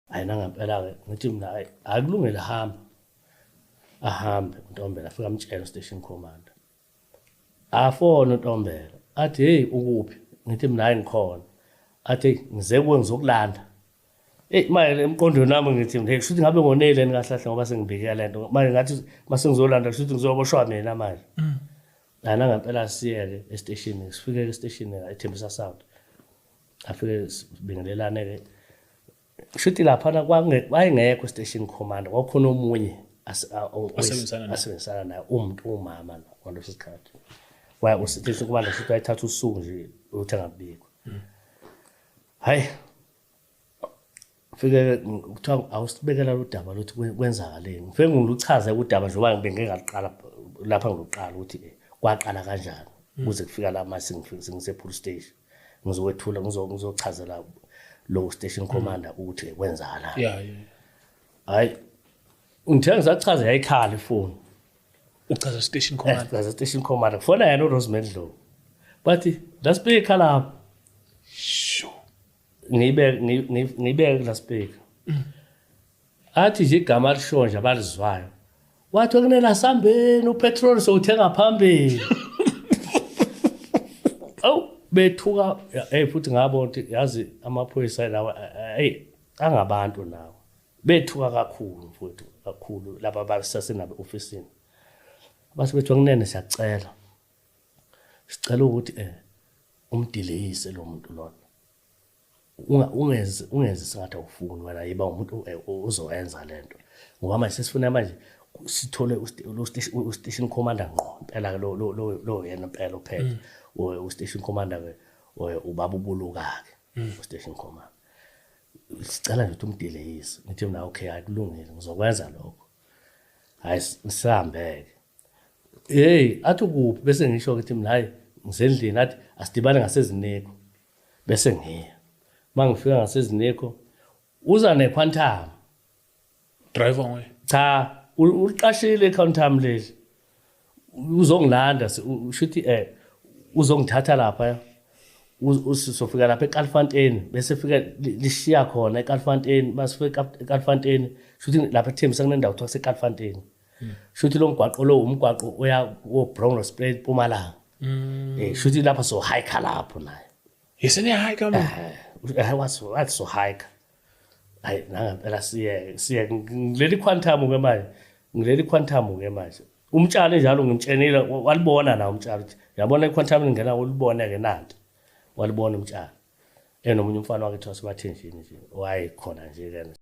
Hayi, nangempela-ke ngithi mina, hayi, akulungele, hamba. Ahambe uNtombela, afike amtshele station commander. Afone uNtombela, athi, "Hey, ukuphi?" Ngithi mina, "Hayi, ngikhona." Athi, "Hey, ngize kuwe, ngizokulanda." Eyi, manje emqondweni wami ngithi mina, kushuthi ngabe ngonele kahle kahle ngoba sengibikela le nto manje, ngathi mase ngizolanda kushuthi ngizoboshwa mina manje. Hayi, nangempela siyeke esiteshini, sifike esiteshini eThembisa South. Afike sibingelelane-ke, kushuthi laphana wayengekho station commander, kwakukhona omunye Asebenzisana naye. Asebenzisana naye, umuntu umama lo ngaleso sikhathi. Waya u-station commander, kushuthi wayethatha usuku nje ukuthi angabikho. Hayi, fike kuthiwa awusibekela lo daba lokuthi kwenzakaleni. Ngifike ngiluchaze udaba njengoba bengike ngaluqala lapha, ngiluqala ukuthi kwaqala kanjani kuze kufika la manje sengifike sengise-police station, ngizokwethula, ngizochazela lo station commander ukuthi kwenzakalani. Hayi, ngithe ngisachaza, yayikhala ifoni. Uchaza station commander? Chaza station commander, kufona yena uRosemary Ndlovu, bathi la speaker lapho. Sure. Ngiyibeke, ngiyibeke kula speaker. Athi nje igama alisho nje abalizwayo, wathi okunela sambeni, upetrol sowuthenga phambili. Awu, bethuka. Hey, futhi ngabona ukuthi yazi amaphoyisa lawa, hey, angabantu nawo. Bethuka kakhulu mfowethu, kakhulu laba basasenabo ofisini. Base bethi, "Kunene, siyacela, sicela ukuthi umdelayise lo muntu lona. Ungenzi sengathi awufuni wena, yiba umuntu ozoyenza lento, ngoba manje sesifuna manje sithole lo u-station commander ngqo impela lo lo lo lo yena impela ophethe u-station commander ke, ubaba uBuluka ke u-station commander. Sicela nje ukuthi umdelayise." Ngithi mina, "Okay, hayi, kulungile, ngizokwenza lokho." Hayi, sihambe-ke. Hey, athi, "Ukuphi?" Bese ngisho ukuthi mina, "Hayi, ngisendlini." Athi, "Asidibane ngaseziniko." Bese ngiya, uma ngifika ngaseziniko, uza neQuantum. Driver nguye? Cha, uliqashile iQuantum leli, uzongilanda. Ushuthi uzongithatha lapha, sofika lapha eKalfontein, bese fika lishiya khona eKalfontein. Masifika eKalfontein, shuthi lapha eThembisa kunendawo kuthiwa seKalfontein, shuthi lo mgwaqo lo umgwaqo oya wo Bronkhorstspruit, Mpumalanga. Shuthi lapha so hike lapho naye. Yeseniya-hike manje? Wathi so hike. Hayi, nangempela siye ngileli Quantum ke manje, ngileli Quantum ke manje. Umtshali njalo ngimtshenile, walibona na umtshali ukuthi yabona iQuantum lingena, ulibone ke nanti, walibona umtshali enomunye umfana wakhe, thiwa sebathenjini nje, wayekhona nje ke.